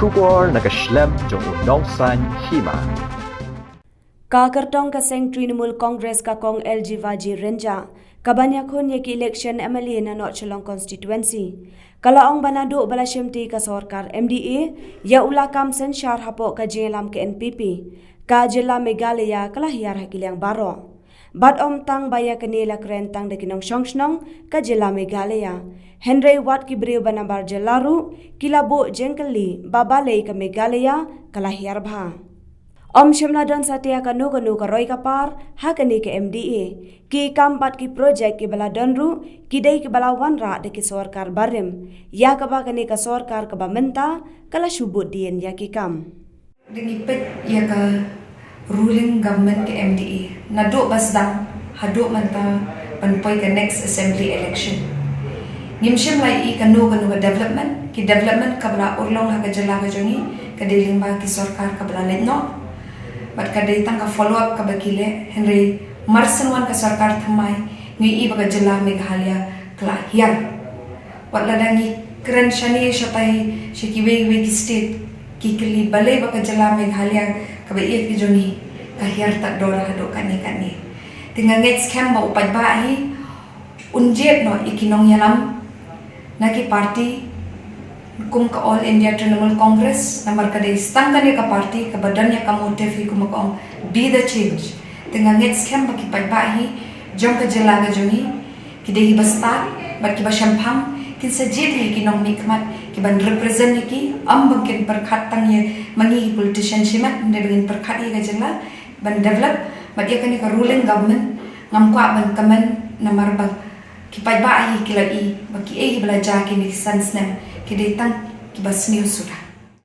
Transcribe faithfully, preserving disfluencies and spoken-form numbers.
Khubor na ka shlem jong u nongsan hima. Ka kyrtong ka seng Trinamool Congress ka kong L G Vaji Rynjah, ka ban ïakhun ïa ki election M L A na North Shillong constituency, ka la ong ba naduh ba la shimti ka sorkar M D A ïa u lakam synshar hapoh ka jingïalam ka N P P, ka jylla Meghalaya ka la hiar ha ki liang baroh. Bad ym tang ba ïa kane la kren tang da ki nongshong shnong ka jylla Meghalaya, hynrei wat ki briew ba nabar jylla ruh ki la buh jingkylli ba balei ka Meghalaya ka la hiar bha. Ym shym la don satia kano kano ka roi ka par ha kane ka M D A. Ki kam bad ki projek kiba la don ruh ki dei kiba la wanrah da ki sorkar barim, ïa kaba kane ka sorkar kaba mynta ka la shu bud dien ïa ki kam. Da ngi peit ïa ka ruling government ka M D A, naduh ba sdang haduh mynta ban poi ka next assembly election, ngim shym la ïohi kano kano ka development. Ki development kaba la urlong ha ka jylla ka jong ngi ka dei lyngba ki sorkar kaba la leit noh, bad ka dei tang ka follow up kaba ki leh, hynrei mar shen wan ka sorkar thymmai ngi ïohi ba ka jylla Meghalaya ka la hiar. Wat lada ngi kren shane shatai sha kiwei kiwei ki state, ki kylli balei ba ka jylla Meghalaya kaba ïeit ka jong ngi ka hiar tad dor haduh katne katne. Te nga ngeit skhem ba u paidbah hi un jied noh ïa ki nongïalam na ki party kum ka All India Trinamool Congress, namar ka dei tang kane ka party kaba don ïa ka motive hi kumba ka ong, be the change. Te nga ngeit skhem ba ki paidbah hi jong ka jylla ka jong ngi, ki dei hi ba stad bad ki ba shemphang, kin sa jied hi ki nongmihkhmat ki ban represent ïa ki, ym ba kin pyrkhat tang ïa ma ngi ki politician shimet, hynrei ba kin pyrkhat ïa ka jylla ban develop. Bad ïa kane ka ruling government ngam kwah ban kmen, namar ba ki paidbah hi ki la ïohi ba kiei kiba la jia kine ki san snem ki dei tang kiba sniew suda.